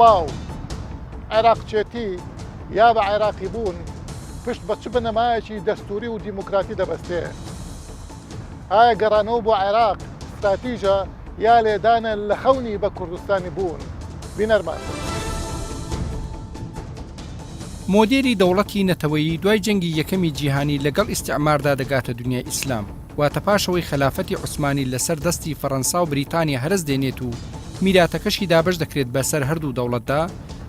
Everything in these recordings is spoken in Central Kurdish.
سڵاو. عێراقچێتی یا بە عێراقی بوون پشت بە چ بنەمایەکی دەستووری و دیموکراتی دەبەستێ؟ ئایا گەڕانەوە بۆ عێراق ستراتیژە یا لێدانە لە خەونی بە کوردستانی بوون؟ بینەرمان بن. مۆدێلی دەوڵەتی نەتەوەیی دوای جەنگی یەکەمی جیهانی لەگەڵ ئیستیعماردا دەگاتە دونیای ئیسلام، واتە پاش ئەوەی خەلافەتی عوسمانی لەسەر دەستی فەرەنسا و بریتانیا هەرەس دێنێت و میراتەکەشی دابەش دەکرێت بەسەر هەردوو دەوڵەتدا،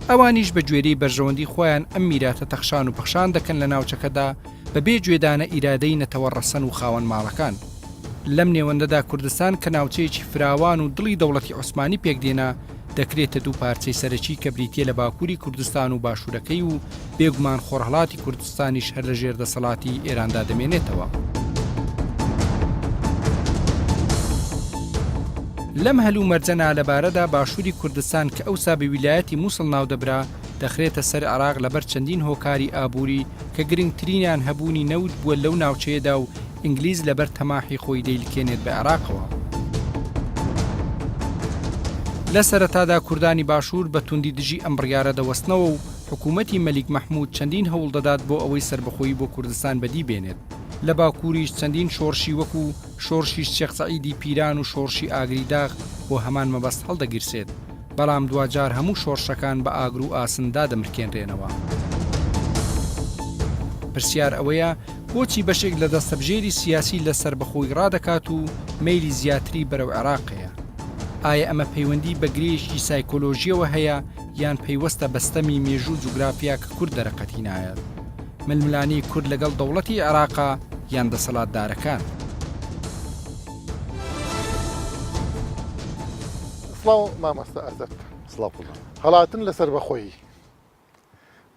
ئەوانیش بە گوێرەی بەرژەوەندی خۆیان ئەم میراتە تەخشان و پەخشان دەکەن لە ناوچەکەدا بەبێ گوێدانە ئیرادەی نەتەوە ڕەسەن و خاوەن ماڵەکان. لەم نێوەندەدا کوردستان کە ناوچەیەکی فراوان و دڵی دەوڵەتی عوسمانی پێکدێنا، دەکرێتە دوو پارچەی سەرەکی کە بریتییە لە باکووری کوردستان و باشوورەکەی و بێگومان خۆرهەڵاتی کوردستانیش هەر لە ژێر دەسەڵاتی ئێراندا دەمێنێتەوە. لەم هەلومەرجە نالەبارەدا باشووری کوردستان کە ئەوسا بە ویلایەتی موسڵ ناودەبرا، دەخرێتە سەر عێراق لەبەر چەندین هۆکاری ئابووری کە گرنگترینیان هەبوونی نەوت بووە لەو ناوچەیەدا و ئینگلیز لەبەر تەماحی خۆی دەیلکێنێت بە عێراقەوە. لە سەرەتادا کوردانی باشوور بە توندی دژی ئەم بڕیارە دەوەستنەوە و حکوومەتی مەلیک مەحموود چەندین هەوڵ دەدات بۆ ئەوەی سەربەخۆیی بۆ کوردستان بەدی بێنێت. لە باکووریش چەندین شۆڕشی وەکوو شۆڕشی شێخ سەعیدی پیران و شۆڕشی ئاگری داغ بۆ هەمان مەبەست هەڵدەگیرسێت. بەڵام دواجار هەموو شۆڕشەکان بە ئاگر و ئاسن دادەمرکێنرێنەوە. پرسیار ئەوەیە بۆچی بەشێک لە دەستەبژێری سیاسی لە سەربەخۆی ڕادەکات و مەیلی زیاتری بەرەو عێراق هەیە؟ ئایا ئەمە پەیوەندی بە گرێیەکی سایکۆلۆژییەوە هەیە یان پەیوەستە بە ستەمی مێژوو و جوگرافیا کە کورد دەرەقەتی نایەت؟ ململانێی کورد لەگەڵ دەوڵەتی عێراقە یان دەسەڵاتدارەکان؟ سڵاو مامۆستا ئازەر. سڵاو قوربان. هەڵاتن لە سەربەخۆیی.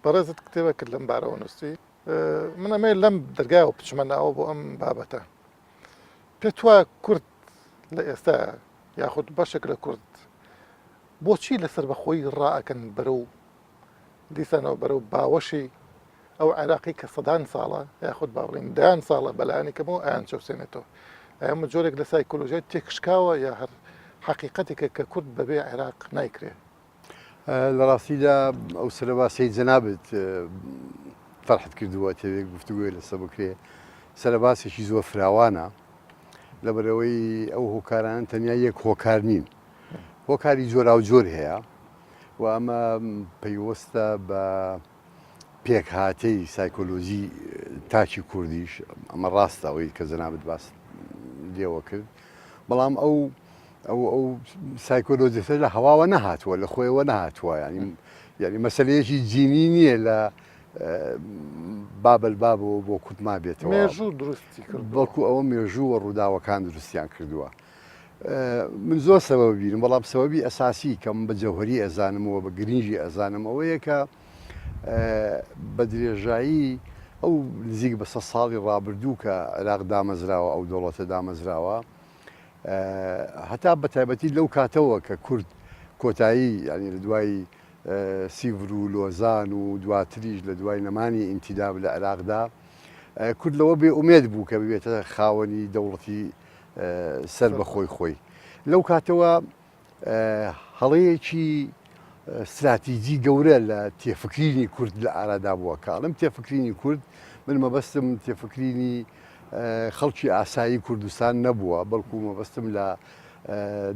بەڕێزت کتێبێکت لەم بارەوە نووسی. من ئەمەوێ لەم دەرگایەوە بچمە ناوە بۆ ئەم بابەتە. پێت وایە کورد لە ئێستا یاخود بەشێک لە کورد بۆچی لە سەربەخۆیی ڕائەکەن بەرەو دیسانەوە بەرەو باوەشی ئەو عێراقی کە سەدان ساڵە یاخود با بڵێین دەیان ساڵە بەلایەنی کەمەوە ئەیان چەوسێنێتەوە ئەمە جۆرێک لە سایکۆلۆژیای تێکشکاوە یا هەر حەقیقەتێکە کە کورد بەبێ عێراق نایکرێ؟ لە ڕاستیدا ئەو سەرەباسەی جەنابت تەرحت کردووە تێوێک گفتوگۆی لەسەر بکرێ سەرەباسێکی زۆر فراوانە لەبەرەوەی ئەو هۆکارانە تەنیا یەک هۆکار نین هۆکاری جۆراوجۆر هەیە و ئەمە پەیوەستە بە پێکهاتەی سایکۆلۆژی تاکی کوردیش ئەمە ڕاستە ئەوەی کە جەنابت باست لێوە کرد بەڵام ئەو ئەو ئەو سایکۆلۆژیەتە لە هەواوە نەهاتووە لە خۆیەوە نەهاتووە ینی یعنی مەسلەیەکی جینی نییە لە بابل بابەوە بۆ کورد مابێتەوە مێژوو دروستی کرد بەڵکو ئەوە مێژوو و ڕووداوەکان دروستیان کردووە من زۆر سەبەب بیرم بەڵام سەبەبی ئەساسی کە من بە جەوهری ئەزانم و بە گرنگی ئەزانم ئەوەیە کە بە درێژایی ئەو نزیک بە سە ساڵی ڕابردوو کە عێراق دامەزراوە ئەو دەوڵەتە دامەزراوە هەتا بە تایبەتی لەو کاتەوە کە کورد کۆتایی ینی لە دوای سیڤر و لۆزان و دواتریش لە دوای نەمانی ئینتیداب لە عێراقدا کورد لەوە بێ ئومێد بوو کە ببێتە خاوەنی دەوڵەتی سەر بە خۆی خۆی لەو کاتەوە هەڵەیەکی ستراتیجی گەورە لە تێفکرینی کورد لە ئارادا بووە کاڵم تێفکرینی کورد من مەبەستم تێفکرینی خەڵکی ئاسایی کوردستان نەبووە بەڵکو مەبەستم لە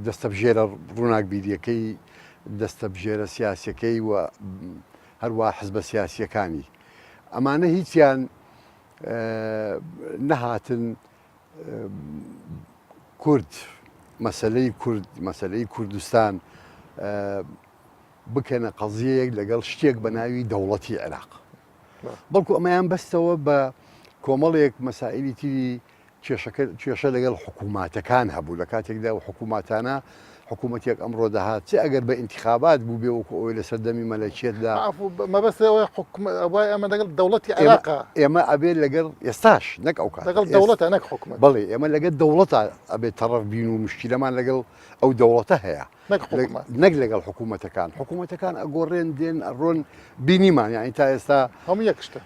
دەستەبژێرە ڕووناکبیریەکەی دەستەبژێرە سیاسەکەی و هەروە حزبە سیاسیەکانی ئەمانە هیچیان نەهاتن کورد، مەسەلەی کورد، مەسەلەی کوردستان بکەنە قەزیەیەک لەگەڵ شتێک بە ناوی دەوڵەتی عێراق. بەڵکو ئەمەیان بەستەوە بە کۆمەڵێک مەسائلی تری کێشە لەگەڵ حکووماتەکان هەبوو لە کاتێکدا و حکووماتانە حکوومەتێک ئەمڕۆ دەهات چ ئەگەر بە ئینتخابات بوو بێ وەکو ئەوەی لە سەردەمی مەلەکیەتدا مەبەست ئەوەیە حکوم وای ئەمە لەگەڵ دەوڵەتی عێراقە ئێمە ئەبێ لەگەڵ ئێستاش نەک ئەو کات لەگەڵ دەوڵەتە نەک حکومەت بەڵێ ئێمە لەگەڵ دەوڵەتە ئەبێ تەڕەف بین و مشکیلەمان لەگەڵ ئەو دەوڵەتە هەیە نەک حکومەت نەک لەگەڵ حکوومەتەکان حکوومەتەکان ئەگۆڕێن دێن ئەڕۆن بینیمان یعنی تا ئێستا هەموو یەک شتە.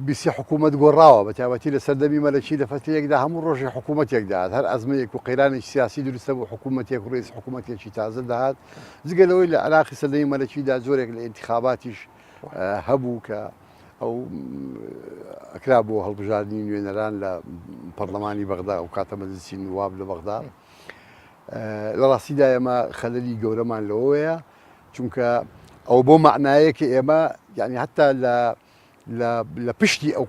بیسی حکوومەت گۆڕاوە بە تایبەتی لە سەردەمی مەلەکی لە فەترەیەکدا هەموو ڕۆژێ حکوومەتێک دەهات هەر ئەزمەیەک و قەیرانێکی سیاسی دروستە بوو حکوومەتێک و ڕئیس حکوومەتێکی تازە دەهات جگە لەوەی لە عێراقی سەردەمی مەلەکیدا جۆرێک لە ئینتخاباتیش هەبوو کە ئەو ئەکرا بۆ هەڵبژاردنی نوێنەران لە پەرلەمانی بەغدا ئەو کاتە مەجلسی نواب لە بەغدا لە ڕاستیدا ئێمە خەلەلی گەورەمان لەوەیە چونکە ئەوە بۆ مەعنایە کە ئێمە یعنی حتا لە لە پشتی ئەو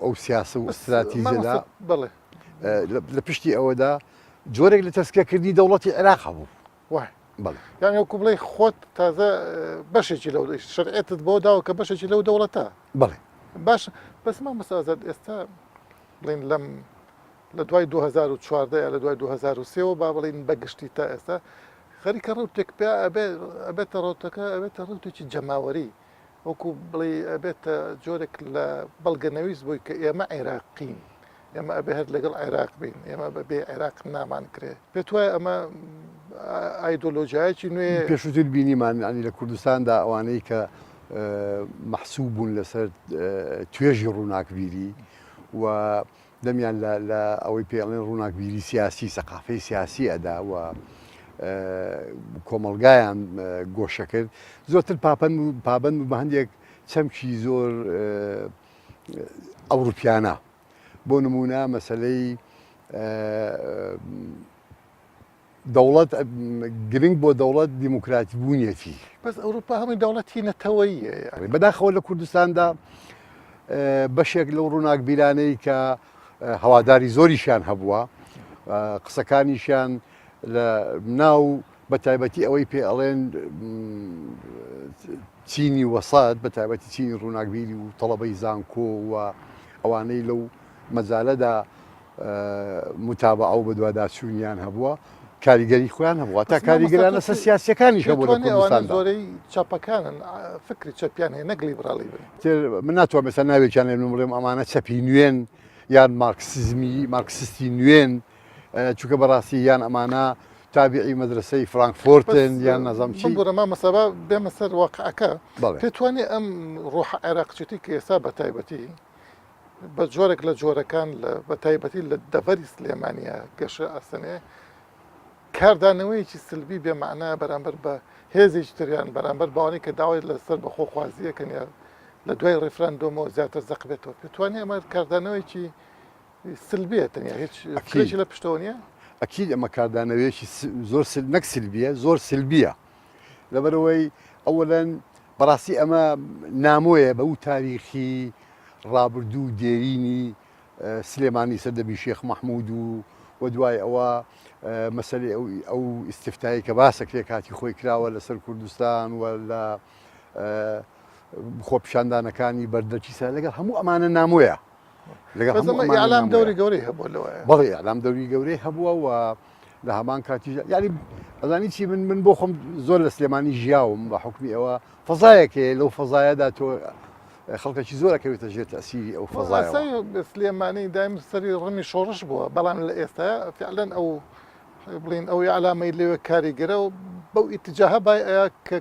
ئەو سیاسە و ئستراتیژەدا بڵێ لە پشتی ئەوەدا جۆرێک لە تەسکەکردنی دەوڵەتی عێراق هەبوو وای بەڵێ یان وەکو بڵێ خۆت تازە بەشێکی لەو شەرعێتت بۆ داوە کە بەشێکی لەو دەوڵەتە بەڵێ باش بەس مامۆستا ئازاد ئێستا بڵین لەم لە دوای 2014 یا لە دوای 2003 وە با بڵین بە گشتی تا ئێستا خەریکە ڕوتێک پێ ئەبێتە ڕوتەکە ئەبێتە ڕوتێکی جەماوەری وەکو بڵێ ئەبێتە جۆرێک لە بەڵگەنەویست بووی کە ئێمە عێراقین ئێمە ئەبێ هەر لەگەڵ عێراق بین ئێمە بەبێ عێراق نامان کرێ پێت وایە ئەمە ئایدۆلۆژیایەکی نوێ پێشووتر بینیمان ینی لە کوردستاندا ئەوانەی کە مەحسوب بوون لەسەر توێژی ڕووناکبیری و دەمیان لە لە ئەوەی پێ ئەڵێن ڕووناکبیری سیاسی، سەقافەی سیاسی ئەدا و کۆمەڵگایان گۆشە کرد، زۆرتر پاپەند بوو پابەند بوو بە هەندێک چەمکی زۆر ئەوروپیانە. بۆ نموونە مەسەلەی دەوڵەت گرنگ بۆ دەوڵەت دیموکراتی بوونیەتی. بەس ئەوروپا هەمووی دەوڵەتی نەتەوەییە یانی. بەداخەوە لە کوردستاندا بەشێک لەو ڕووناکبیرانەی کە هەواداری زۆریشیان هەبووە قسەکانیشیان لە ناو بە تایبەتی ئەوەی پێ ئەڵێن چینی وەسات بە تایبەتی چینی ڕووناکبیری و تەڵەبەی زانکۆ و ئەوانەی لەو مەجالەدا متابعە و بەدواداچوونیان هەبووە کاریگەری خۆیان هەبووە تا کاریگەرانە سەر سیاسەکانیش هەبوو لە کوردستاندا زۆرەی چەپەکانن فکری چەپیان هەیە نەک لیبراڵی بن تر من ناتوانم ئێستا ناوێکیان لێ بڵێم ئەمانە چەپی نوێن یان مارکسیزمی مارکسیستی نوێن چونکە بەڕاستی یان ئەمانە تابعی مەدرسەی فرانکفۆرتن یان نازانم چی بگۆرە مامۆستا با بێمە سەر واقعەکە پێتوانێ ئەم ڕۆحە عێراقچێتی کە ئێستا بە تایبەتی بە جۆرێک لە جۆرەکان لە بە تایبەتی لە دەڤەری سلێمانیا گەشە ئەسەنێ کاردانەوەیەکی سلبی بێ مەعنا بەرامبەر بە هێزێکی تریان بەرامبەر بەوانەی کە داوای لەسەر بەخۆ خوازیەکەن یا لە دوای ڕیفراندۆمەوە زیاتر زەق بێتەوە پێتوانێ ئەمە کاردانەوەیەکی سلبیە تەنیا هیچ فکرێکی لە پشتەوە نییە؟ ئەکید ئەمە کاردانەوەیەکی زۆر نەک سلبیە زۆر سلبیە لەبەرئەوەی ئەوەلەن بەڕاستی ئەمە نامۆیە بەو تاریخی ڕابردوو دێرینی سلێمانی سەردەمی شێخ مەحموود و و دوای ئەوە مەسەلەی ئەو ئەو ئیستفتایی کە باسەکرێ کاتی خۆی کراوە لەسەر کوردستان و لە خۆپیشاندانەکانی بەردەکی سەر لەگەڵ هەموو ئەمانە نامۆیە لەگەڵ ئیعلام دەوری گەورەی هەبووە لەوە بەڵێ ئیعلام دەوری گەورەی هەبووە و لە هەمان کاتیش یعنی ئەزانی چی من من بۆ خۆم زۆر لە سلێمانی ژیاوم بە حکمی ئەوە فەزایەک هەیە لەو فەزایەدا تۆ خەڵکەکی زۆر ئەکەوێتە ژێر تەسیری ئەو فەزایەوە سلێمانی دایم سەری ڕمی شۆڕش بووە بەڵام لە ئێستا فعلەن ئەو بڵین ئەو ئیعلامەی لەوێ کاریگەرە و بەو ئیتجاهە بای ئەیا کە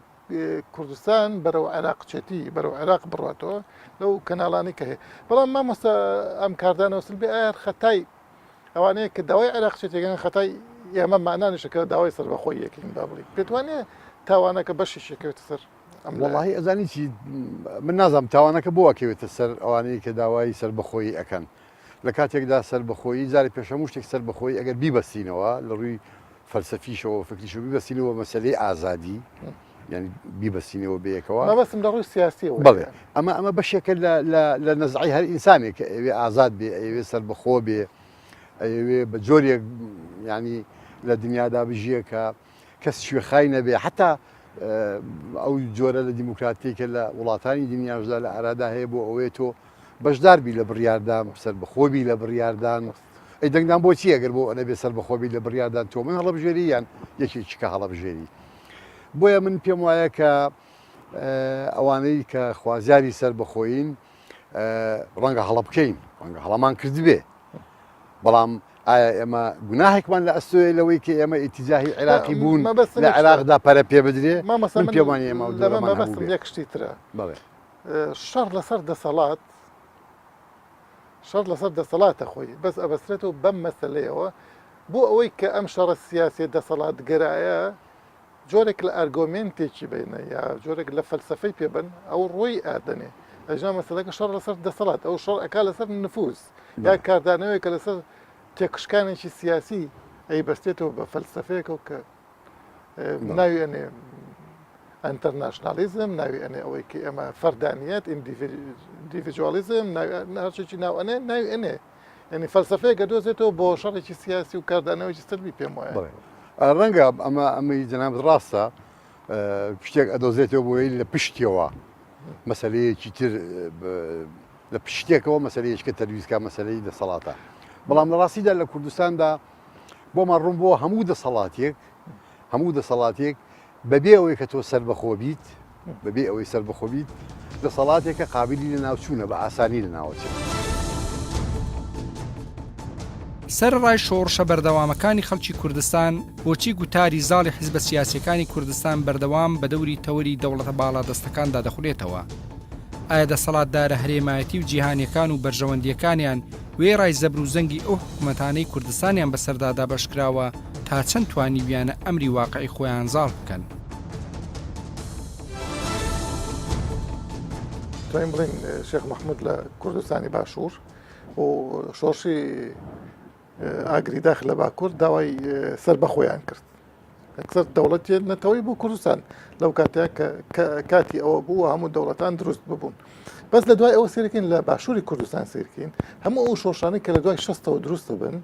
کوردستان بەرەو عێراقچێتی بەرەو عێراق بڕاتەوە لەو کەناڵانی کە هەیە بەڵام مامۆستا ئەم کاردانەوە سلبی ئایا خەتای ئەوانەیە کە داوای عێراقچێتیەکەن خەتای ئێمە مانانیشە کە داوای سەربەخۆیی یەکەین با بڵێین پێت وانییە تاوانەکە بەشێکی ئەکەوێتە سەر ئەم لایە؟ وەڵاهی ئەزانی چی من نازانم تاوانەکە بۆ ئەکەوێتە سەر ئەوانەی کە داوای سەربەخۆیی ئەکەن لە کاتێکدا سەربەخۆیی جارێ پێش هەموو شتێک سەربەخۆیی ئەگەر بیبەستینەوە لە ڕووی فەلسەفیشەوە فکریشەوە بیبەستینەوە مەسەلەی ئازادی یعنی بیبەستینەوە بەیەکەوە مەبەستم لە ڕووی سیاسیەوە بەڵێ ئەمە ئەمە بەشێکە لە لە لە نەزعی هەر ئینسانێک کە ئەوێ ئازاد بێ ئەوێ سەربەخۆ بێ ئەوێ بە جۆرێک ینی لە دنیادا بژیە کە کەس شوێخای نەبێ حتا ئەو جۆرە لە دیموکراتی کە لە وڵاتانی دنیاشدا لە ئارادا هەیە بۆ ئەوەیە تۆ بەشدار بی لە بڕیاردان سەربەخۆ بی لە بڕیاردان ئەی دەنگدان بۆ چی ئەگەر بۆ ئەنەبێ سەربەخۆ بی لە بڕیاردان تۆ من هەڵەبژێری یان یەکێکی کە هەڵەبژێری بۆیە من پێم وایە کە ئەوانەی کە خوازیاری سەربەخۆیین ڕەنگە هەڵە بکەین ڕەنگە هەڵەمان کردبێ بەڵام ئایا ئێمە گوناهێکمان لە ئەستۆیە لەوەی کە ئێمە ئیتیجاهی عێراقی بوون لە عێراقدا پەرە پێ بدرێ من پێم وانییە ئێمە ئەو دەورەمان مەبەستم یەک شتی ترە بەڵێ. شەڕ لەسەر دەسەڵات شەڕ لەسەر دەسەڵاتە خۆی بەس ئەبەسترێتەوە بەم مەسەلەیەوە بۆ ئەوەی کە ئەم شەڕە سیاسیە دەسەڵاتگەرایە جۆرێک لە ئەرگۆمێنتێکی بینە یا جۆرێک لە فەلسەفەی پێ بن ئەو ڕۆی ئادەنێ ئەژنا مەسەلەکە شەڕ لەسەر دەسەڵات ئەو شەڕ ئەکا لەسەر نفوز یا کاردانەوەیەکە لەسەر تێکشکانێکی سیاسی ئەیبەستێتەوە بە فەلسەفەیەکەوە کە ناوی ئەنێ ئەنتەرناشنالیزم ناوی ئەنێ ئەوەی کە ئێمە فەردانیەت ئیندیڤیدوالیزم هەرچێکی ناو ئەنێ ناوی ئەنێ یعنی فەلسفەیەکە دۆزێتەوە بۆ شەڕێکی سیاسی و کاردانەوەی سەلبی پێم وایە ڕەنگە ئەمە ئەمەی جەنابت ڕاستە شتێک ئەدۆزێتەوە بۆی لە پشتیەوە مەسلەیەکی تر لە پشتێکەوە مەسلەیەکە تەرویزکە مەسلەی دەسەڵاتە بەڵام لە ڕاستیدا لە کوردستاندا بۆمان ڕوون بۆ هەموو دەسەڵاتێک هەموو دەسەڵاتێک بەبێ ئەوەی کە تۆ سەربەخۆ بیت، بەبێ ئەوەی سەربەخۆ بیت، دەسەڵاتێکە قابیلی لەناوچوونە، بە ئاسانی لەناوەچێت. سەرەڕای شۆڕشە بەردەوامەکانی خەڵکی کوردستان، بۆچی گوتاری زاڵی حیزبە سیاسییەکانی کوردستان بەردەوام بە دەوری تەوەری دەوڵەتە باڵادەستەکاندا دەخولێتەوە؟ ئایا دەسەڵاتدارە هەرێمایەتی و جیهانییەکان و بەرژەوەندییەکانیان وێڕای زەبر و زەنگی ئەو حکومەتانەی کوردستانیان بەسەردا دابەشکراوە تا چەند توانیویانە ئەمری واقعی خۆیان زاڵ بکەن؟ توانین بڵێین شێخ مەحمود لە کوردستانی باشوور و شۆڕشی ئاگری داخ لە باکوور داوای سەربەخۆیان کرد. یەکسەر دەوڵەتی نەتەوەی بۆ کوردستان لەو کاتەیە کە کاتی ئەوە بوو هەموو دەوڵەتان دروست ببوون بەس لە دوای ئەوە سێرکەین لە باشووری کوردستان سیرکەین هەموو ئەو شۆشانەی کە لە دوای شەستەوە دروست بن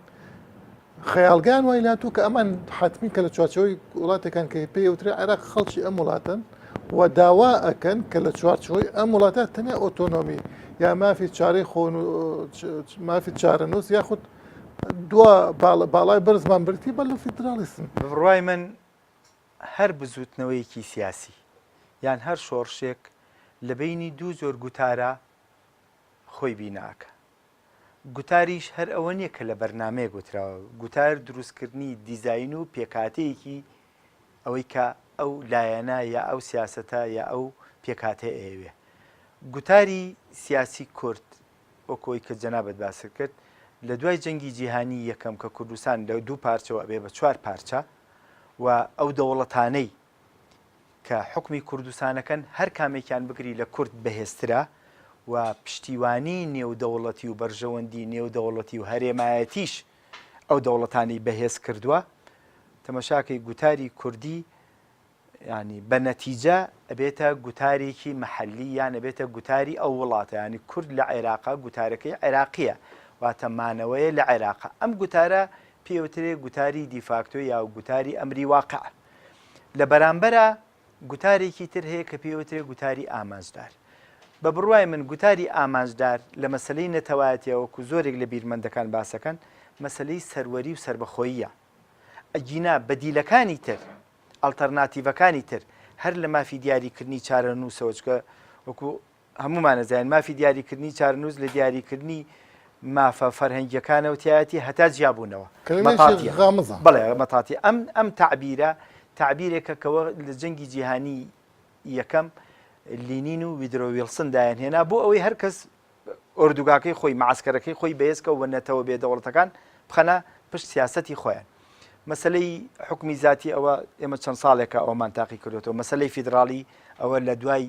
خەیاڵگان وای لاتوو کە ئەمان حتمی کە لە چوارچەوەی وڵاتەکان کە پێی وترێ عێراق خەڵکی ئەم وڵاتن و داوا ئەکەن کە لە چوارچەوەی ئەم وڵاتە تەنیا ئۆتۆنۆمی یا مافی چارەی خۆن مافی چارەنووس یاخود دوا باڵای بەرزمان بریتی بە لە فیدراڵیسم. بە بڕوای من هەر بزووتنەوەیەکی سیاسی یان هەر شۆڕشێک لە بەینی دوو جۆر گوتارا خۆی بینا ئەکا. گوتاریش هەر ئەوە نییە کە لە بەرنامەیەک وتراوە، گوتار دروستکردنی دیزاین و پێکهاتەیەکی ئەوەی کە ئەو لایەنە یا ئەو سیاسەتە یا ئەو پێکهاتەیە ئەیەوێ. گوتاری سیاسی کورد وەک ئەوەی کە جەنابت باست کرد لە دوای جەنگی جیهانی یەکەم کە کوردستان لە دوو پارچەوە ئەبێ بە چوار پارچە و ئەو دەوڵەتانەی کە حکومی کوردستانەکەن هەر کامێکیان بگری لە کورد بەهێزترە و پشتیوانی نێودەوڵەتی و بەرژەوەندی نێودەوڵەتی و هەرێمایەتیش ئەو دەوڵەتانی بەهێز کردووە تەمەشاکەی گوتاری کوردی یانی بە نەتیجە ئەبێتە گوتارێکی مەحەلی یان ئەبێتە گوتاری ئەو وڵاتە یانی کورد لە عێراقا گوتارەکەی عێراقیە واتە مانەوەیە لە عێراقا ئەم گوتارە پێوترێ گوتاری دیفاکتۆ یا گوتاری ئەمری واقع لە بەرامبەرە گوتارێکی تر هەیە کە پێوترێ گوتاری ئامانجدار بە بڕوای من گوتاری ئامانجدار لە مەسلەی نەتەوایەتیە وەکو زۆرێک لە بیرمەندەکان باسەکەن مەسلەی سەروەری و سەربەخۆییە ئەگینا بەدیلەکانی تر ئەڵتەرناتیڤەکانی تر هەر لە مافی دیاریکردنی چارەنووسەوە چکە وەکو هەمومان ئەزانین مافی دیاریکردنی چارەنووس لە دیاریکردنی مافە فەرهەنگیەکانەوە تایەتی هەتا جیابوونەوە مەتاتیە غامزە بەڵێ مەتاتی ئەم ئەم تعبیرە تعبیرێکە کەەوە لە جەنگی جیهانی یەکەم لینین و ویدرۆ ویڵسن دایان هێنا بۆ ئەوەی هەر کەس ئۆردوگاکەی خۆی، مەعەسکەرەکەی خۆی بەهێز کە و نەتەوە بێ دەوڵەتەکان بخەنە پشت سیاسەتی خۆیان. مەسەلەی حوکمی زاتی ئەوە ئێمە چەند ساڵێکە ئەوەمان تاقی کردوێتەوە. مەسەلەی فیدراڵی ئەوە لە دوای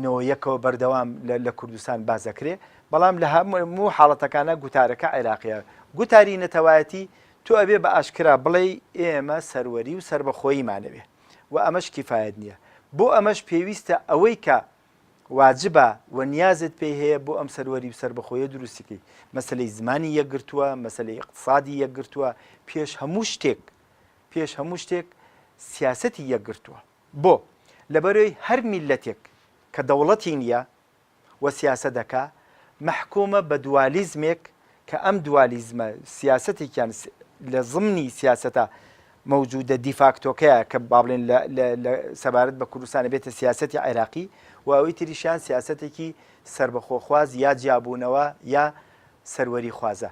نۆیەکەوە بەردەوام لە کوردستان باس دەکرێ، بەڵام لە هەموو حاڵەتەکانە گوتارەکە عێراقیە. گوتاری نەتەوایەتی تۆ ئەبێ بە ئاشکرا بڵێی ئێمە سەروەری و سەربەخۆییمانەوێ و ئەمەش کیفایەت نییە. بۆ ئەمەش پێویستە ئەوەی کە واجبە و نیازت پێی هەیە بۆ ئەم سەروەری و سەربەخۆیە دروستی کەی. مەسەلەی زمانی یەکگرتووە، مەسەلەی ئیقتسادی یەکگرتووە، پێش هەموو شتێک، پێش هەموو شتێک سیاسەتی یەکگرتووە. بۆ؟ لەبەرەی هەر میللەتێک کە دەوڵەتی نییە و سیاسە دەکا، مەحکومە بە دوالیزمێک کە ئەم دوالیزمە سیاسەتێکیان لە زمنی سیاسەتە مەوجودە دیفاکتۆکەیە کە با بڵێن لە سەبارەت بە کوردستان ئەبێتە سیاسەتی عێراقی و ئەوی تریشیان سیاسەتێکی سەربەخۆخواز یا جیابوونەوە یا سەروەریخوازە.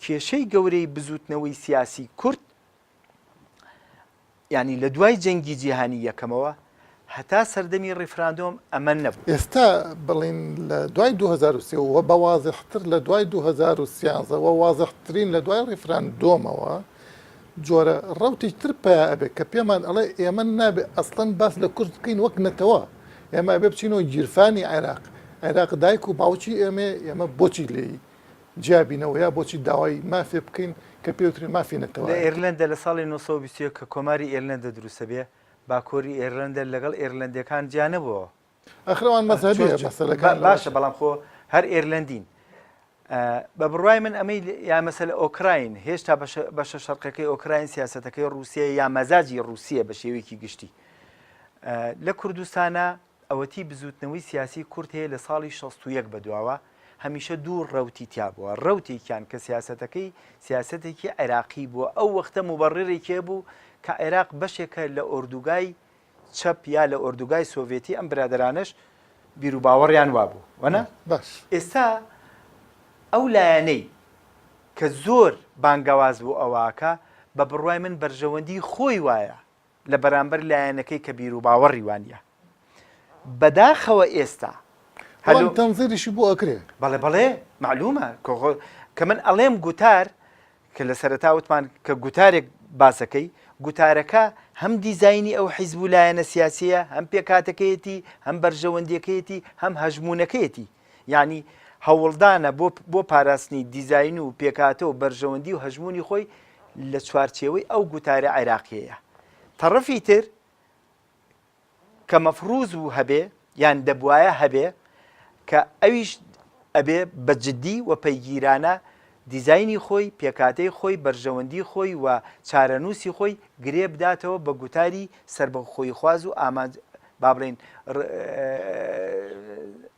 کێشەی گەورەی بزووتنەوەی سیاسی کورد یانی لە دوای جەنگی جیهانی یەکەمەوە. هەتا سەردەمی ڕیفراندۆم ئەمە نەبوو. ئێستا بڵێین لە دوای 2003 وە بە وازحتر لە دوای 2013 وە وازحترین لە دوای ڕیفراندۆمەوە جۆرە ڕەوتێکی تر پەیا ئەبێ کە پێمان ئەڵێ ئێمە نابێ ئەسڵەن باس لە کورد بکەین وەک نەتەوە ئێمە ئەبێ بچینەوە گیرفانی عێراق عێراق دایک و باوکی ئێمەیە ئێمە بۆچی لێی جیا بینەوە یا بۆچی داوای مافێ بکەین کە پێوترێ مافی لە نەتەوایەتی. ئێرلەندە لە ساڵی 921 کە کۆماری ئێرلەندە دروست ئەبێ باکووری ئێرلەندە لەگەڵ ئێرلەندیەکان جیا نەبۆوە. ئاخر ئەوان مەزهەبیە مەسەلەکان لەوە باشە بەڵام خۆ هەر ئێرلەندین. بە بڕوای من ئەمەی یا مەسەلە ئۆکراین هێشتا بەشە شەرقەکەی ئۆکراین سیاسەتەکەی ڕووسیە یا مەزاجی ڕووسیە بە شێوەیەکی گشتی لە کوردستانە ئەوەتی بزوتنەوەی سیاسی کورد هەیە لە ساڵی 61 بەدواوە هەمیشە دوو ڕەوتی تیا بووە ڕەوتێکیان کە سیاسەتەکەی سیاسەتێکی عێراقی بووە ئەو وەختە موبەڕرێکی بوو کە عێراق بەشێکە لە ئۆردوگای چەپ یا لە ئۆردوگای سۆڤێتی ئەم برادەرانەش بیروباوەڕیان وابوو وەنە؟ باش. ئێستا ئەو لایەنەی کە زۆر بانگەواز بۆ ئەوە ئەکا بە بڕوای من بەرژەوەندی خۆی وایە لە بەرامبەر لایەنەکەی کە بیروباوەڕی وانیە. بەداخەوە ئێستا بەڵام تەنزیریشی بۆ ئەکرێ. بەڵێ بەڵێ مەعلومە کە من ئەڵێم گوتار کە لە سەرەتا وتمان کە گوتارێک باسەکەی، گوتارەکە هەم دیزاینی ئەو حیزب و لایەنە سیاسییە، هەم پێکهاتەکەیەتی، هەم بەرژەوەندییەکەیەتی، هەم هەژموونەکەیەتی. یانی هەوڵدانە بۆ بۆ پاراستنی دیزاین و پێکهاتە و بەرژەوەندی و هەژموونی خۆی لە چوارچێوەی ئەو گوتارە عێراقییەیە. تەڕەفی تر کە مەفروز بوو هەبێ یان دەبوایە هەبێ کە ئەویش ئەبێ بە جدی و پەیگیرانە دیزاینی خۆی، پێکهاتەی خۆی، بەرژەوەندی خۆی و چارەنووسی خۆی گرێ بداتەوە بە گوتاری سەربەخۆییخواز و ئامانج با بڵێین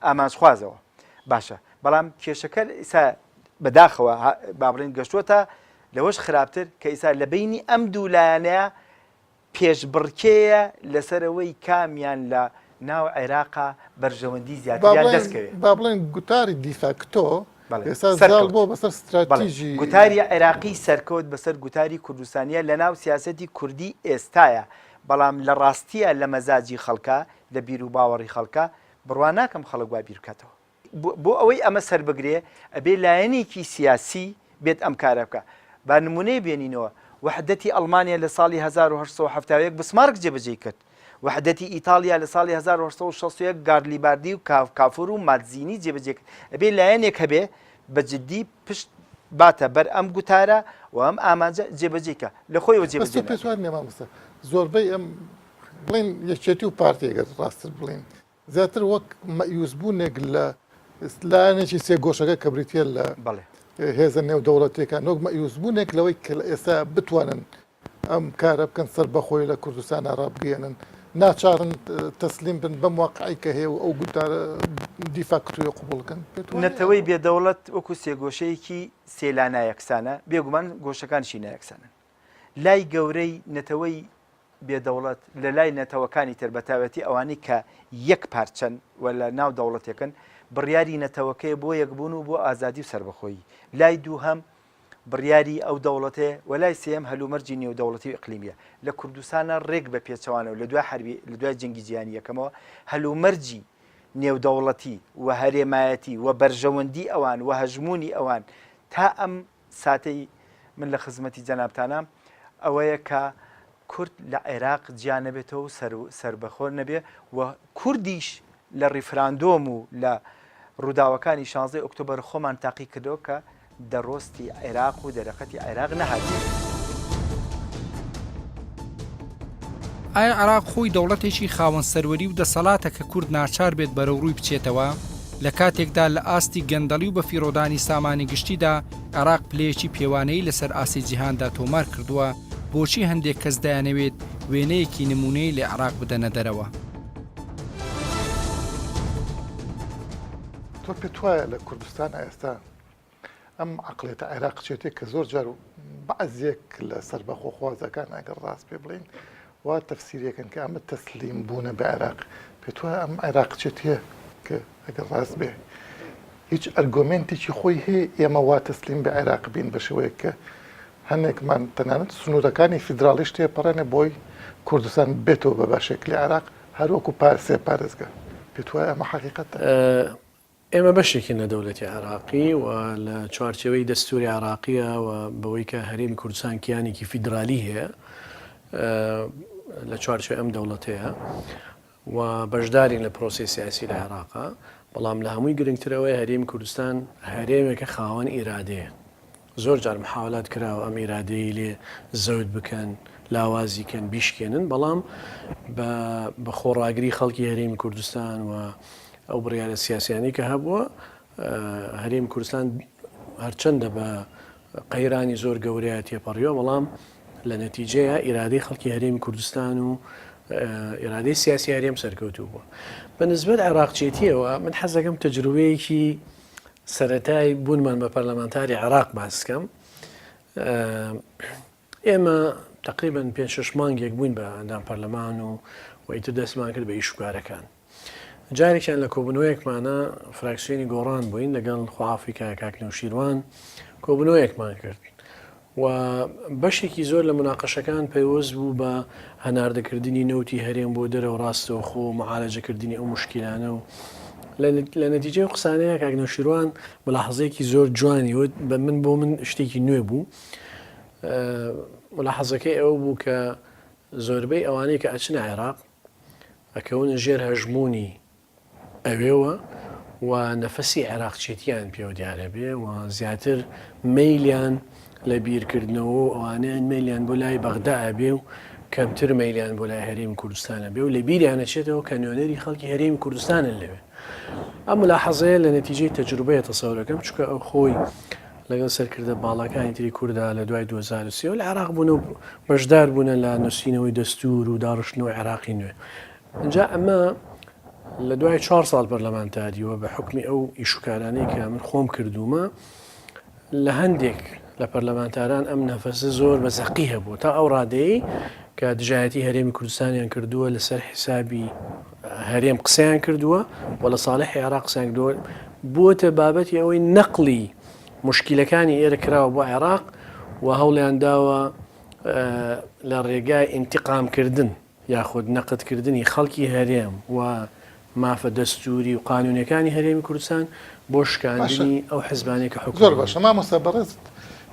ئامانجخوازەوە. باشە بەڵام کێشەکە ئیسا بەداخەوە با بڵێین گەشتووەتە لەوەش خراپتر کە ئیسا لە بەینی ئەم دوو لایەنەیە پێشبڕکێیە لەسەر ئەوەی کامیان لە ناو عێراقا بەرژەوەندی زیاتریان دەست کەوێ. با بڵێین گوتاری دیفاکتۆ ئێستا زاڵ بووە بەسەر ستراتیژی. گوتاری عێراقی سەرکەوت بەسەر گوتاری کوردستانییە لە ناو سیاسەتی کوردی ئێستایا، بەڵام لە ڕاستییا لە مەزاجی خەڵکا، لە بیروباوەڕی خەڵکا، بڕوا ناکەم خەڵک وا بیر بکاتەوە. بۆ ئەوەی ئەمە سەربگرێ ئەبێ لایەنێکی سیاسی بێت ئەم کارە بکا. با نموونەیە بێنینەوە، وەحدەتی ئەڵمانیا لە ساڵی 1871 بسمارک جێبەجێی کرد. وەحدەتی ئیتاڵیا لە ساڵی 1861 گارلیباردی و کافور و ماتزینی جێبەجێ کرد. ئەبێ لایەنێک هەبێ بە جدی پشت باتە بەر ئەم گوتارە و ئەم ئامانجە جێبەجێی کا. لە خۆیەوە بەس تۆ جێبەجێ پێت نابێ. وا نییە مامۆستا زۆربەی ئەم بڵێین یەکێتی و پارتی ئەگەر ڕاستتر بڵێین زیاتر وەک مەئیوس بوونێک لە لایەنێکی سێگۆشەکە کە بریتییە لە بەڵێ. هێزە نێودەوڵەتییەکان، وەک مەئیوس بوونێک لەوەی کە لە ئێستا بتوانن ئەم کارە بکەن سەربەخۆیی لە کوردستانا ڕابگەیەنن، ناچارن تەسلیم بن بەم واقعەی کە هەیە و ئەو گوتارە دیفاکتۆیە قبوڵ کەن. پێت وانییە نەتەوەی بێ دەوڵەت وەکوو سێگۆشەیەکی سێ لا نایەکسانە، بێگومان گۆشەکانیشی نایەکسانن. لای گەورەی نەتەوەی بێ دەوڵەت لە لای نەتەوەکانی تر بە تایبەتی ئەوانەی کە یەک پارچەن و لە ناو دەوڵەتێکن بڕیاری نەتەوەکەیە بۆ یەکبوون و بۆ ئازادی و سەربەخۆیی لای دووهەم بڕیاری ئەو دەوڵەتەیە و لای سێیەم هەلومەرجی نێودەوڵەتی و ئیقلیمیە لە کوردستانە ڕێک بە پێچەوانەوە لە دوای حەربی لە دوای جەنگی جیهانی یەکەمەوە هەلومەرجی نێودەوڵەتی و هەرێمایەتی و بەرژەوەندی ئەوان و هەژموونی ئەوان تا ئەم ساتەی من لە خزمەتی جەنابتانام ئەوەیە کە کورد لە عێراق جیا نەبێتەوە و سەربەخۆ نەبێ و کوردیش لە ڕیفراندۆم و لە ڕووداوەکانی شانزەی ئۆکتۆبەر خۆمان تاقی کردەوە کە دەڕۆستی عێراق و دەرەقەتی عێراق نەهاتین. ئایا عێراق خۆی دەوڵەتێکی خاوەن سەروەری و دەسەڵاتە کە کورد ناچار بێت بەرەو ڕووی بچێتەوە؟ لە کاتێکدا لە ئاستی گەندەڵی و بەفیڕۆدانی سامانی گشتیدا عێراق پلەیەکی پێوانەیی لەسەر ئاستی جیهاندا تۆمار کردووە، بۆچی هەندێک کەس دەیانەوێت وێنەیەکی نموونەیی لە عێراق بدەنە دەرەوە؟ تۆ پێتوایە لە کوردستان ئێستا ئەم عەقڵیەتە عێراقچێتیە کە زۆر جار بەعزێک لە سەربەخۆخوازەکان ئەگەر ڕاست پێ بڵێین وا تەفسیرەکەن کە ئەمە تەسلیم بوونە بە عێراق پێت وایە ئەم عێراقچێتیە کە ئەگەر ڕاست بێ هیچ ئەرگۆمێنتێکی خۆی هەیە ئێمە وا تەسلیم بە عێراق بین بە شێوەیەک کە هەنێکمان تەنانەت سنوورەکانی فیدراڵیش تێپەڕێنێ بۆی کوردستان بێتەوە بە بەشێک لە عێراق. هەر وەکو پارسێ پارێزگا. پێت وایە ئەمە حەقیقەتە؟ ئێمە بەشێکین لە دەولەتی عێراقی و لە چوارچێوەی دەستوری عێراقیە و بەوەی کە هەرێمی کوردستان کیانێکی فیدرالی هەیە لە چوارچێوەی ئەم دەوڵەتەیە و بەشدارین لە پرۆسەی سیاسی لە عێراقا، بەڵام لە هەمووی گرنگتر ئەوەیە هەرێمی کوردستان هەرێمێکە خاوەن ئیرادەیە. زۆر جار محاولات کراوە ئەم ئیرادەیەی لێ زەوت بکەن، لاوازی کەن، بیشکێنن، بەڵام بە بە خۆڕاگری خەڵکی هەرێمی کوردستان و ئەو بڕیارە سیاسیانەی کە هەبووە، هەرێمی کوردستان هەرچەندە بە قەیرانی زۆر گەورەیە تێپەڕیوە، بەڵام لە نەتیجەیا ئیرادەی خەڵکی هەرێمی کوردستان و ئیرادەی سیاسی هەرێم سەرکەوتوو بووە. بە نسبەت عێراقچێتیەوە من حەز دەکەم تەجروبەیەکی سەرەتای بوونمان بە پەرلەمانتاری عێراق باس کەم. ئێمە تقریبا پێ شش مانگێک بووین بە ئەندام پەرلەمان و و ئیتر دەستمان کرد بە ئیش و کارەکان. جارێکیان لە کۆبوونەوەیەکمانە فراکسیۆنی گۆڕان بووین لەگەڵ خواحافیکا کاک نەوشیروان کۆبوونەوەیەکمان کرد و بەشێکی زۆر لە مناقەشەکان پەیوەست بوو بە هەناردەکردنی نەوتی هەرێم بۆ دەرەوە ڕاستەوخۆ و معالەجەکردنی ئەو مشکلانە و لە نەتیجەی ئەو قسانەیە کاک نەوشیروان ملاحەزەیەکی زۆر جوانی وت بە من بۆ من شتێکی نوێ بوو ملاحەزەکەی ئەوە بوو کە زۆربەی ئەوانەی کە ئەچنە عێراق ئەکەونە ژێر هەژموونی ئەوێوە و نەفەسی عێراقچێتیان پێوە دیارە بێ و زیاتر مەیلیان لە بیرکردنەوە و ئەوانەیان مەیلیان بۆ لای بەغدا ئەبێ و کەمتر مەیلیان بۆ لای هەرێمی کوردستان ئەبێ و لە بیریان ئەچێتەوە کە نوێنەری خەڵکی هەرێمی کوردستانن لەوێ. ئەم ملاحەزەیە لە نەتیجەی تەجروبەیە تەسەورەکەم چونکە ئەو خۆی لەگەڵ سەرکردە باڵاکانی تری کوردا لە دوای 2003 لە عێراق بوون و بەشدار بوونە لە نووسینەوەی دەستور و داڕشتنەوەی عێراقی نوێ. ئینجا ئەمە لە دوای چوار ساڵ پەرلەمانتاریەوە بە حوکمی ئەو ئیشوکارانەی کە من خۆم کردوومە لە هەندێک لە پەرلەمانتاران ئەم نەفەسە زۆر بە زەقی هەبوو تا ئەو ڕادەیەی کە دژایەتی هەرێمی کوردستانیان کردووە لەسەر حیسابی هەرێم قسەیان کردووە و لە ساڵحی عێراق قسەیان کردووە بووەتە بابەتی ئەوەی نەقلی مشکلەکانی ئێرە کراوە بۆ عێراق و هەوڵیان داوە لە ڕێگای ئینتقامکردن یاخود نەقدکردنی خەڵکی هەرێم و مافە دەستووری و قانوونیەکانی هەرێمی کوردستان بۆ باشە شکاندنی ئەو حزبانەی کە زۆر حوکمڕانن. باشە مامۆستا بەڕێزت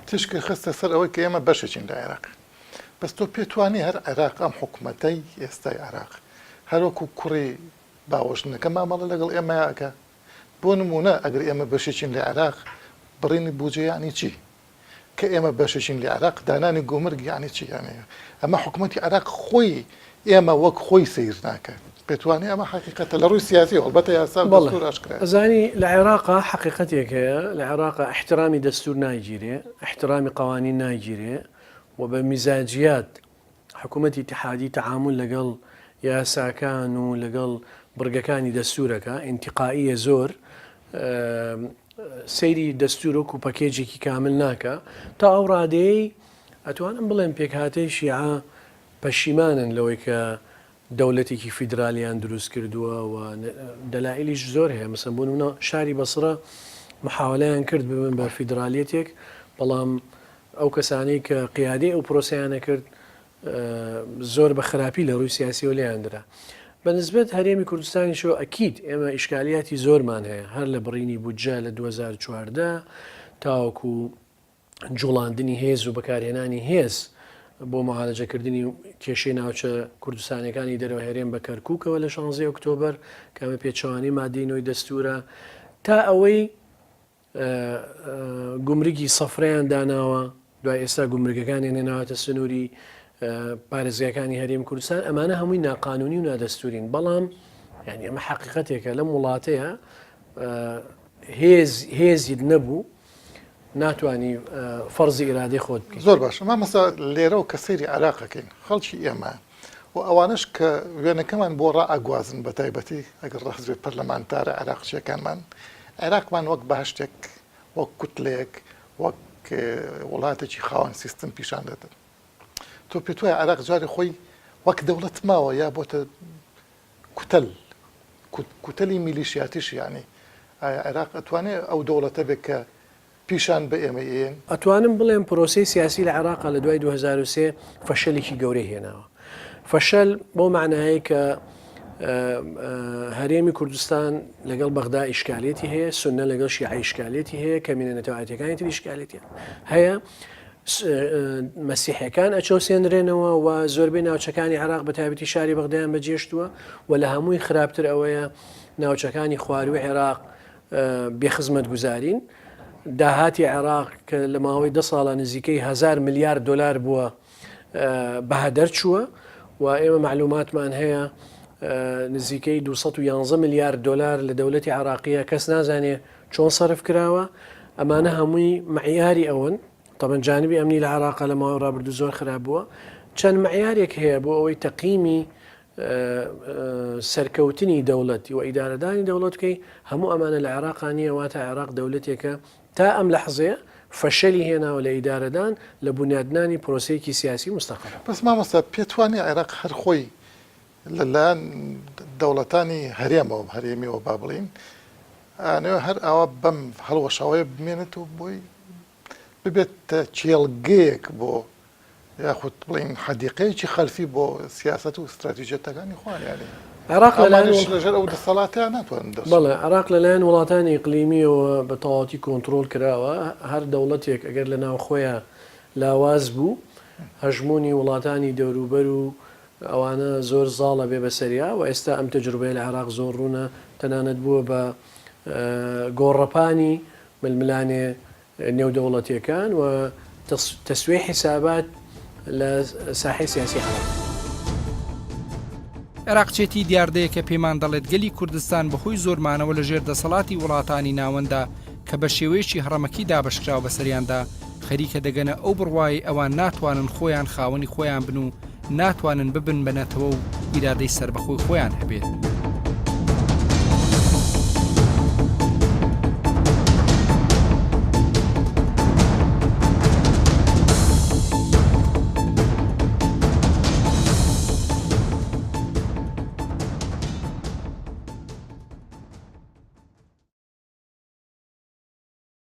تیشکت خستە سەر ئەوەی کە ئێمە بەشێکین لە عێراق بەس تۆ پێت وانیە هەر عێراق ئەم حکومەتەی ئێستای عێراق هەر وەکو کوڕی باوەژنەکە مامەڵە لەگەڵ ئێمەیا ئەکا بۆ نموونە ئەگەر ئێمە بەشێکین لە عێراق بڕینی بوجە یەعنی چی؟ کە ئێمە بەشێکین لە عێراق، دانانی گومرگ یانی چی؟ یانی ئەمە حکومەتی عێراق خۆی ئێمە وەک خۆی سەیر ناکات. پێتوانیە ئەمە حەقیقەتە لە ڕووی سیاسیەوە، ئەڵبەتە یاسا و بەڵێ دەستوور ئاشکرایە. ئەزانی لە عێراقا حەقیقەتێک هەیە، لە عێراقا ئیحترامی دەستوور ناگیرێ، ئیحترامی قەوانین ناگیرێ و بە میزاجیات حکوومەتی ئیتیحادی تەعامول لەگەڵ یاساکان و لەگەڵ بڕگەکانی دەستوورەکە، ئینتیقائیە زۆر، سەیری دەستوور وەکو پەکێجێکی کامل ناکا، تا ئەو ڕادەیەی ئەتوانم بڵێم پێکهاتەی شیعە پەشیمانن لەوەی کە دەولەتێکی فیدرالیان دروست کردووە و دەلائیلیش زۆر هەیە مەسەن بۆ نمونە شاری بەسڕە محاولەیان کرد ببن بە فیدرالیەتێک بەڵام ئەو کەسانەی کە قیادەی ئەو پرۆسەیانە کرد زۆر بە خراپی لە ڕووی سیاسیەوە لێیان درا. بە نسبەت هەرێمی کوردستانیشەوە ئەکید ئێمە ئیشکالیاتی زۆرمان هەیە هەر لە بڕینی بودجە لە 2014 تاوەکو جوڵاندنی هێز و بەکارهێنانی هێز بۆ معالەجەکردنی کێشەی ناوچە کوردستانیەکانی دەرەوە هەرێم بە کەرکووکەوە لە شانزەی ئۆکتۆبەر کە ئەمە پێچەوانەی مادەی نۆی دەستوورە تا ئەوەی گومرگی سەفرەیان داناوە دوای ئێستا گومرگەکانیان هێناوەتە سنووری پارێزگاکانی هەرێم کوردستان ئەمانە هەمووی ناقانونی و نادەستورین بەڵام یعنی ئەمە حقیقەتێکە لەم وڵاتەیە هێز هێزیت نەبوو ناتوانی فەرزی ئیرادەی خۆت بکەی. زۆر باشە مامۆستا لێرەوە کە سەیری عێراق ئەکەین خەڵکی ئێمە و ئەوانەش کە وێنەکەمان بۆ ڕائەگوازن بە تایبەتی ئەگەر ڕاست بێت پەرلەمانتارە عێراقچیەکانمان عێراقمان وەک بەهەشتێک وەک کوتلەیەک وەک وڵاتێکی خاوەن سیستم پیشان دەدەن تۆ پێت وایە عێراق جارێ خۆی وەک دەوڵەت ماوە یا بۆتە کوتەل کوتەلی میلیشیاتیش یانی ئایا عێراق ئەتوانێ ئەو دەوڵەتە بێت کە پیشان بە ئێمەی ئەیەن؟ ئەتوانم بڵێم پرۆسەی سیاسی لە عێراقا لە دوای 2003 فەشەلێکی گەورەی هێناوە. فەشەل بەو مەعنایەی کە هەرێمی کوردستان لەگەڵ بەغدا ئیشکالێتی هەیە، سوننە لەگەڵ شیعە ئیشکالێتی هەیە، کەمینە نەتەوایەتیەکانی تر ئیشکالێتیان هەیە. مەسیحەکان ئەچەوسێنرێنەوە و زۆربەی ناوچەکانی عێراق بە تایبەتی شاری بەغدایان بەجێشتووە و لە هەمووی خراپتر ئەوەیە ناوچەکانی خواروی عێراق بێخزمەتگوزارین. داهاتی عێراق کە لە ماوەی دە ساڵە نزیکەی هزار ملیار دلار بووە بەهەدەر چووە و ئێمە مەعلوماتمان هەیە نزیکەی 211 ملیار دلار لە دەولەتی عراقیە کەس نازانێ چۆن سەرف کراوە ئەمانە هەمووی معیاری ئەوەن تەبەن جانبی ئەمنی لە عراقا لە ماوەی ڕابردوو زۆر خراپ بووە چەند معیارێک هەیە بۆ ئەوەی تەقیمی سەرکەوتنی دەوڵەت و ئیدارەدانی دەوڵەت بکەی هەموو ئەمانە لە عێراقا نییە واتە عێراق دەولەتێکە تا ئەم لەحزەیە فەشەلی هێناوە لە ئیدارەدان لە بونیادنانی پرۆسەیەکی سیاسی مستەقڕ. بەس مامۆستا پێت وانیە عێراق هەر خۆی لە لایەن دەوڵەتانی هەرێمەوە هەرێمیەوە با بڵێین ئەیانەوێ هەر ئاوا بەم هەڵوەشاوەیە بمێنێتەوە بۆی ببێتە کێڵگەیەک بۆ یاخود بڵێین حەدیقەیەکی خەلفی بۆ سیاسەت و ستراتیژیەتەکانی خۆیان یانی عێراق لەلایەن ئەوانیش لەژێر ئەو دەسەڵاتەیان ناتوانن دەرچن. بەڵێ عێراق لەلایەن وڵاتانی ئیقلیمییەوە بە تەواوەتی کۆنترۆڵ کراوە، هەر دەوڵەتێک ئەگەر لە ناوخۆیا لاواز بوو هەژموونی وڵاتانی دەوروبەر و ئەوانە زۆر زاڵ ئەبێ بەسەریا و ئێستا ئەم تەجروبەیە لە عێراق زۆر ڕوونە تەنانەت بووە بە گۆڕەپانی ململانێ نێودەوڵەتیەکان و تەسویەی حیسابات لە ساحەی سیاسی عێراق. عێراقچێتی دیاردەیەکە پێمان دەڵێت گەلی کوردستان بەهۆی زۆر مانەوە لە ژێر دەسەڵاتی وڵاتانی ناوەندا کە بە شێوەیەکی هەڕەمەکی دابەشکراوە بەسەریاندا خەریکە دەگەنە ئەو بڕوایەی ئەوان ناتوانن خۆیان خاوەنی خۆیان بن و ناتوانن ببن بە نەتەوە و ئیرادەی سەربەخۆی خۆیان هەبێت.